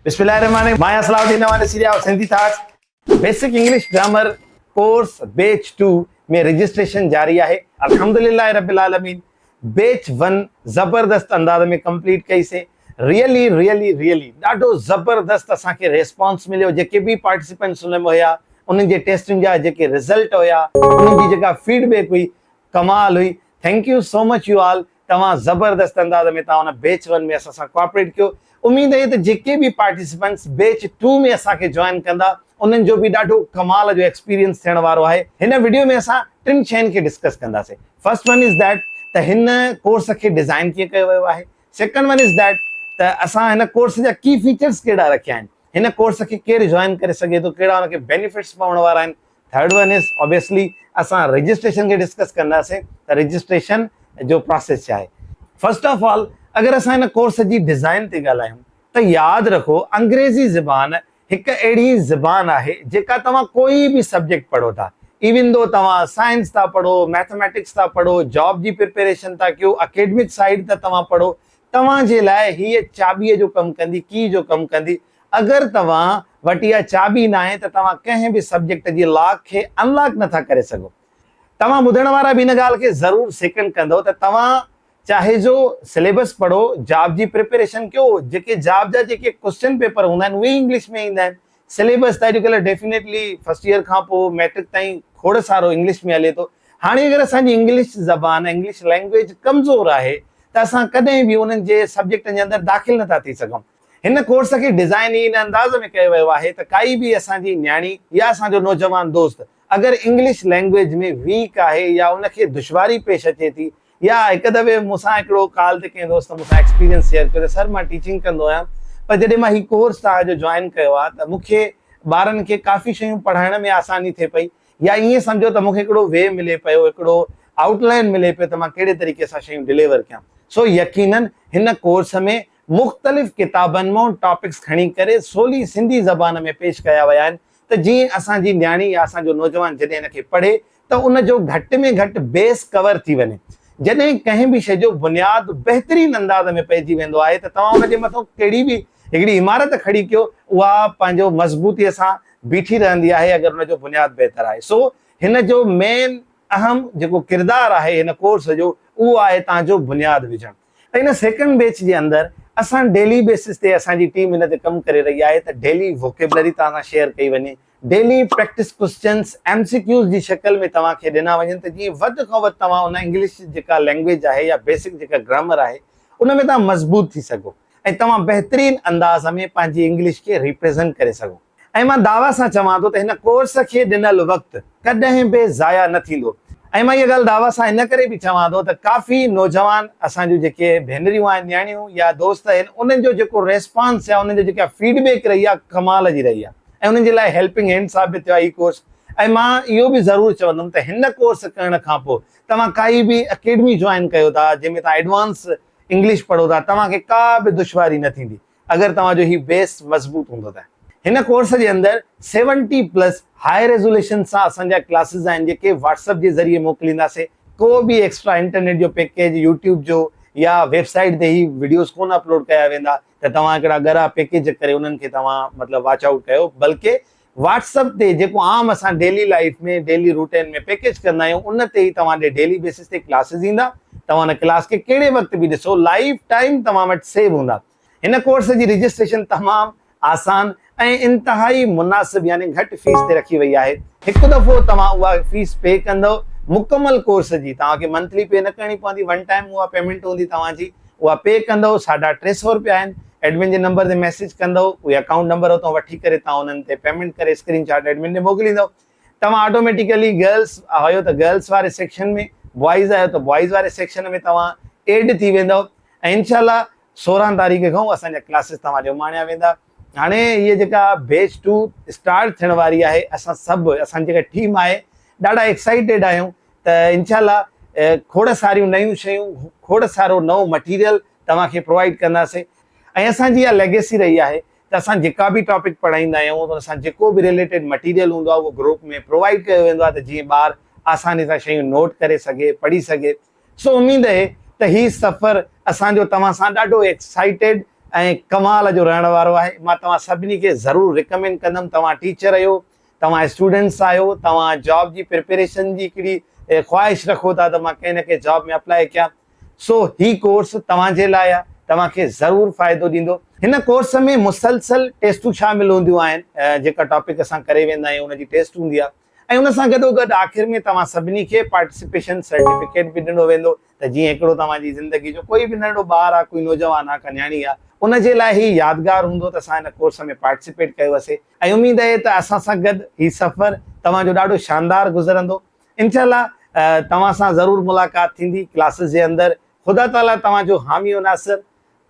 بسم الله الرحمن الرحيم مان آهيان صلاح الدين نوان Syria Sindhi thoughts basic English grammar course batch 2 ۾ registration جاري آهي الحمدلله رب العالمين بيچ 1 زبردست انداز ۾ ڪمپليٽ ڪئي سي ريئلي ريئلي ريئلي ڏاڍو زبردست اسان کي ريسپانس مليو جيڪي به پارٽيسپنٽس ان ۾ هيا انهن جي ٽيسٽن جا جيڪي رزلٽ هيا انهن جي جيڪا فيڊ بيڪ هئي ڪمال هئي thank you so much you all توهان زبردست انداز ۾ توهان ان بيچ ون ۾ اسان سان ڪوآپريٽ ڪيو اميد اهي ته جيڪي به پارٽيسپنٽس بيچ ٽو ۾ اسان کي جوائن ڪندا انهن جو به ڏاڍو ڪمال جو ايڪسپيرينس ٿيڻ وارو آهي هن وڊيو ۾ اسان ٽن شين کي ڊسڪس ڪنداسين فرسٽ ون is that ته هن ڪورس کي ڊزائن ڪيئن ڪيو ويو آهي سيڪنڊ ون is that ته اسان هن ڪورس جا ڪي فيچرز ڪهڙا رکيا آهن هن ڪورس کي ڪير جوائن ڪري سگهي ٿو ڪهڙا ان کي بينيفٽس پوڻ وارا آهن ٿرڊ ون is obviously اسان رجسٽريشن کي ڊسڪس ڪنداسين ته رجسٽريشن جو پراسيس ڇا آهي. فرسٽ آف آل اگر اسان هن ڪورس جي ڊزائن تي ڳالهايون ته ياد رکو انگريزي زبان هڪ اهڙي زبان آهي جيڪا توهان ڪوئي به سبجيڪٽ پڙهو ٿا ايون دو توهان سائنس ٿا پڙهو ميٿميٽڪس ٿا پڙهو جاب جي پريپريشن ٿا ڪيو اڪيڊمڪ سائيڊ ته توهان پڙهو توهان جي لاء هيء چاٻيء جو ڪم ڪندي ڪي جو ڪم ڪندي اگر توهان وٽ اها چاٻي ناهي ته توهان ڪنهن به سبجيڪٽ جي لاڪ کي ان لاڪ نٿا ڪري سگهو. توهان ٻڌڻ وارا به ان ڳالهه کي ضرور سيڪنڊ ڪندؤ ته توهان چاهي جو سليبس پڙهو، جاب جي پريپريشن ڪيو، جيڪي جاب جا جيڪي ڪوسچن پيپر هوندا آهن اهي ئي انگلش ۾ ايندا آهن. سليبس ته اڄڪلهه ڊيفينيٽلي فرسٽ ايئر کان پوء ميٽرڪ تائين کوڙ سارو انگلش ۾ هلي ٿو. هاڻي اگر اسان جي انگلش زبان، انگلش لينگويج ڪمزور آهي ته اسان ڪڏهن به انهن جي سبجيڪٽن جي اندر داخل نٿا ٿي سگهون. هن ڪورس کي ڊزائن ئي ان انداز ۾ ڪيو ويو آهي ته ڪائي به اسان جي نياڻي يا اسان جو نوجوان دوست اگر انگلش لينگويج ۾ ويڪ آهي يا ان کي دشواري پيش اچي ٿي يا هڪ دفعي مون سان هڪڙو ڪال تي ڪنهن دوست مون سان ايڪسپيرينس شيئر ڪيو ته سر مان ٽيچنگ ڪندو آهيان پر جڏهن مان هي ڪورس توهان جو جوائن ڪيو آهي ته مون کي ٻارن کي ڪافي شيون پڙهائڻ ۾ آساني ٿئي پئي يا ائين سمجهو ته مون کي هڪڙو وي ملي پيو هڪڙو آئوٽ لائن ملي پيو ته مان ڪهڙي طريقي سان شيون ڊليور ڪيان سو يقينن هن ڪورس ۾ مختلف ڪتابن مان ٽاپڪس کڻي ڪري سولي سنڌي زبان ۾ پيش ڪيا ويا آهن ته جيئن اسان جي نياڻي يا اسان جو نوجوان جڏهن ان کي پڙهي ته ان جو گهٽ ۾ گهٽ بيس ڪور ٿي وڃي. جڏهن ڪنهن به شيء جو بنياد بهترين انداز ۾ پئجي ويندو آهي ته توهان ان جي مٿان ڪهڙي به هڪڙي عمارت کڙي ڪيو اها پنهنجو مضبوطي سان بيٺي رهندي آهي اگر ان جو بنياد بهتر آهي. سو هن جو مين اهم جيڪو ڪردار آهي هن ڪورس جو اهو آهي توهان جو بنياد وجهڻ. ته ان سيڪنڊ بيچ جي اندر اسان ڊيلي بيسس تي اسان جي ٽيم ان تي ڪم ڪري رهي آهي ته ڊيلي ووڪيبلري توهان سان شيئر ڪئي وڃي، daily practice questions M C Qs جي شڪل ۾ توهان کي ڏنا وڃن ته جيئن وڌ کان وڌ توهان ان انگلش جيڪا لينگويج آهي يا بيسڪ جيڪا گرامر آهي ان ۾ توهان مضبوط ٿي سگهو ۽ توهان بهترين انداز ۾ پنهنجي انگلش کي ريپريزنٽ ڪري سگهو. ۽ مان دعويٰ سان چوان ٿو ته هن ڪورس کي ڏنل وقت ڪڏهن به ضايع نه ٿيندو ۽ مان اها ڳالهه دعويٰ سان ان ڪري به چوان ٿو ته ڪافي نوجوان اسان جون جيڪي ڀينريون آهن نياڻيون يا دوست آهن انهن جو جيڪو ريسپانس يا انهن جو جيڪا فيڊ بيڪ رهي آهي ڪمال جي رهي آهي ۽ انهن جي لاء هيلپنگ هينڊ ثابت ٿيو آهي هي ڪورس ۽ مان اهو به ضرور چوندم ته هن ڪورس ڪرڻ کان پوء توهان ڪائي به اڪيڊمي جوائن ڪيو ٿا جنهن ۾ توهان ايڊوانس انگلش پڙهو ٿا توهان کي ڪا به دشواري نه ٿيندي اگر توهان جو هي بيس مضبوط هوندو ته. هن ڪورس جي اندر سيونٽي پلس هاء ريزوليشن سان اسان جا ڪلاسز آهن جيڪي واٽس اپ جي ذريعي موڪلينداسين ڪو به ايڪسٽرا انٽرنيٽ جو پيڪيج يوٽيوب جو يا ويب سائيٽ تي هي وڊيوز ڪونه اپلوڊ ڪيا ويندا ته توهان هڪڙا ڳرا پيڪيج ڪري انهن کي توهان مطلب واچ آئوٽ ڪيو بلڪه واٽس اپ تي جيڪو عام اسان daily life ۾ daily routine ۾ package ڪندا آهيون ان تي ئي توهان ڏي ڊيلي بيسس تي ڪلاسز ايندا توهان ان ڪلاس کي ڪهڙي وقت به ڏسو لائيف ٽائيم توهان وٽ سيو هوندا هن ڪورس جي رجسٽريشن تمام آسان ۽ انتهائي مناسب يعني گهٽ فيس تي رکي وئي آهي هڪ دفعو توهان اها فيس پي ڪندو مڪمل ڪورس جي توهان کي منٿلي پي نه ڪرڻي پوندي ون ٽائيم اها پيمينٽ هوندي توهان جي اها پي ڪندو ساڍا ٽي سئو روپيا آهن ايڊمن جي نمبر تي ميسيج ڪندو اهي اڪائونٽ نمبر اتان وٺي ڪري توهان انهن تي پيمينٽ ڪري اسڪرين شاٽ ايڊمن ڏي موڪليندو توهان آٽوميٽيڪلي گرلس آهيو ته گرلس واري سيڪشن ۾ بوائز آهيو ته بوائز واري سيڪشن ۾ توهان ايڊ ٿي ويندو ۽ انشاء الله 16 تاريخ کان اسان جا ڪلاسز توهان ڏي اماڻيا ويندا هاڻي هيء جيڪا بيچ ٽو اسٽارٽ ٿيڻ واري آهي اسان سڀ اسان جي جيڪا ٽيم آهي ڏاڍا ايڪسائيٽيڊ آهيون ته انشاء الله کوڙ ساريون نيون شيون کوڙ سارو نئون مٽيريل توهان کي پرووائيڊ ڪنداسين ۽ اسان جي اها ليگيسي رهي آهي ته اسان جيڪا به ٽاپڪ پڙهائيندا آهيون ان سان جيڪو به رليٽيڊ مٽيريل هوندو آهي اهو گروپ ۾ پرووائيڊ ڪيو ويندو آهي ته جيئن ٻار آساني سان شيون نوٽ ڪري سگهي پڙهي سگهي سو اميد اهي ته هي سفر اسان جو توهان سان ڏاڍو ايڪسائيٽيڊ ۽ ڪمال جو رهڻ وارو آهي. مان توهان سڀني کي ضرور ريڪمينڊ ڪندم توهان ٽيچر آهيو، توهان اسٽوڊنٽس آهيو، توهان جاب جي پريپريشن جي هڪڙي خواهش رکو ٿا ته مان ڪنهن نه ڪنهن جاب ۾ اپلائي ڪيان سو هي ڪورس توهان جي لاء آهي توهان کي ضرور فائدو ڏيندو. هن ڪورس ۾ مسلسل ٽيسٽون شامل هونديون آهن جيڪا ٽاپڪ اسان ڪري ويندا آهيون ان جي ٽيسٽ هوندي آهي ۽ ان سان گڏو گڏ آخر ۾ توهان سڀني کي پارٽيسپيشن سرٽيفڪيٽ به ڏنو ويندو ته جيئن هڪڙو توهان جي زندگي جو ڪوئي به ننڍڙو ٻار آ ڪوئي نوجوان آ ڪا نياڻي آ ان جي لاء هي يادگار هوندو ته اسان هن ڪورس ۾ پارٽيسپيٽ ڪيو هئسي ۽ اميد اهي ته اسان سان گڏ هي سفر توهان جو ڏاڍو شاندار گذرندو انشاء الله توهان سان ضرور ملاقات ٿيندي ڪلاسز جي اندر خدا تعالي توهان جو حامي و ناصر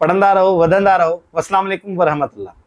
پڙهندا رهو وڌندا رهو والسلام عليڪم ورحمة الله.